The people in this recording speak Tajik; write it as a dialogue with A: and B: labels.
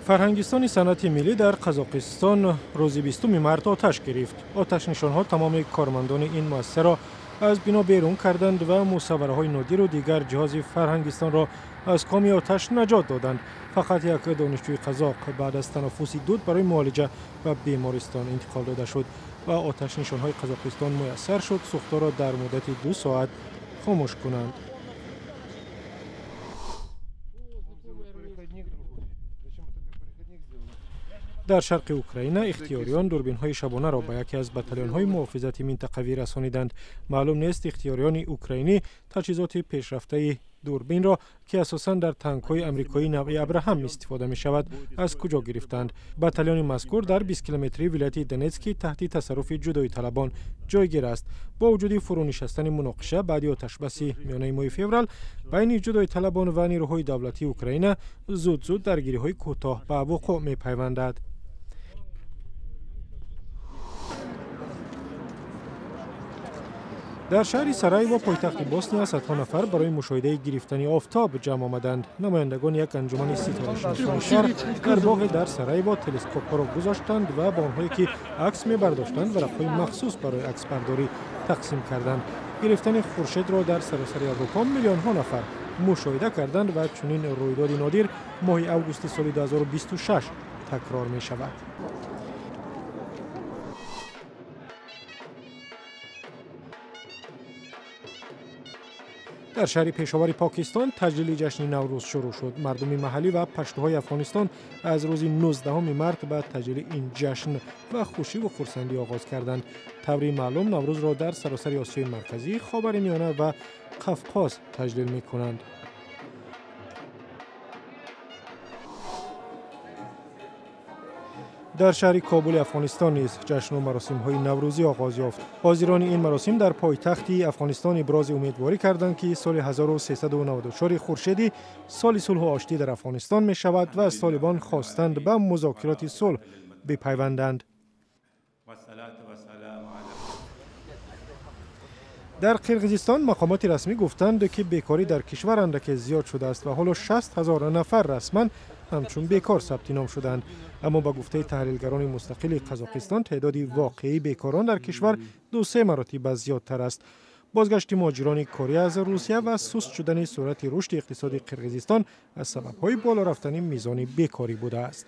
A: Фарҳангистони санъати миллӣ дар Қазоқистон рӯзи 20 март оташ гирифт. Оташнишонҳо тамоми кормандони ин муассисаро аз бино берун карданд ва мусаввараҳои нодиру дигар ҷиҳози фарҳангистонро аз коми оташ наҷот доданд. Фақат як донишҷӯи қазоқ баъд аз танаффуси дуд барои муолиҷа ба бемористон интиқол дода шуд ва оташнишонҳои Қазоқистон муяссар шуд сӯхторо дар муддати 2 соат хомӯш кунанд. Дар шарқи Украина ихтиёриён дурбинҳои шабонаро ба яке аз батальонҳои муҳофизати минтақавӣ расониданд. Маълум нест ихтиёриёни украинӣ таҷҳизоти пешрафтаи дурбинро, ки асосан дар танкҳои амрикоии навъи Абраҳам истифода мешавад, аз куҷо гирифтанд. Батальони мазкур дар 20 километрии вилояти Донетски таҳти тасарруфи ҷудоиталабон ҷойгир аст. Бо вуҷуди фурӯнишастани муноқиша баъди оташбаси миёнаи моҳи феврал байни ҷудоиталабон ва нерӯҳои давлатии Украина зуд-зуд даргириҳои кӯтоҳ ба вуқӯъ мепайвандад. Дар шаҳри Сараево, пойтахти Босния, садҳо нафар барои мушоҳидаи гирифтани офтоб ҷамъ омаданд. Намояндагони як анҷумани ситорашиносони шаҳр дар боғе дар Сараево телескопҳоро гузоштанд ва ба онҳое ки акс мебардоштанд варақҳои махсус барои аксбардорӣ тақсим карданд. Гирифтани хуршедро дар саросари Аврупо миллионҳо нафар мушоҳида карданд ва чунин рӯйдоди нодир моҳи августи соли 2026 такрор мешавад. Дар шаҳри Пешовари Покистон таҷлили ҷашни Наврӯз шурӯъ шуд. Мардуми маҳаллӣ ва паштуҳои Афғонистон аз рӯзи 19 март ба таҷлили ин ҷашн ва хушиву хурсандӣ оғоз карданд. Таври маълум, Наврӯзро дар саросари Осиёи Марказӣ, Ховари Миёна ва Қавқоз таҷлил мекунанд. Дар шаҳри Кобули Афғонистон низ ҷашну маросимҳои наврӯзӣ оғоз ёфт. Ҳозирони ин маросим дар пойтахти Афғонистон ибрози умедворӣ карданд, ки соли 1394 хуршедӣ соли сулҳу оштӣ дар Афғонистон мешавад ва аз толибон хостанд ба музокироти сулҳ бипайванданд. Дар Қирғизистон мақомоти расмӣ гуфтанд, ки бекорӣ дар кишвар андаке зиёд шудааст ва ҳоло 60 ҳазор нафар расман ҳамчун бекор сабти ном шуданд. Аммо ба гуфтаи таҳлилгарони мустақили Қазоқистон, теъдоди воқеии бекорон дар кишвар 2-3 маротиба зиёдтар аст. Бозгашти муҳоҷирони корӣ аз Русия ва суст шудани суръати рушди иқтисоди Қирғизистон аз сабабҳои боло рафтани мизони бекорӣ будааст.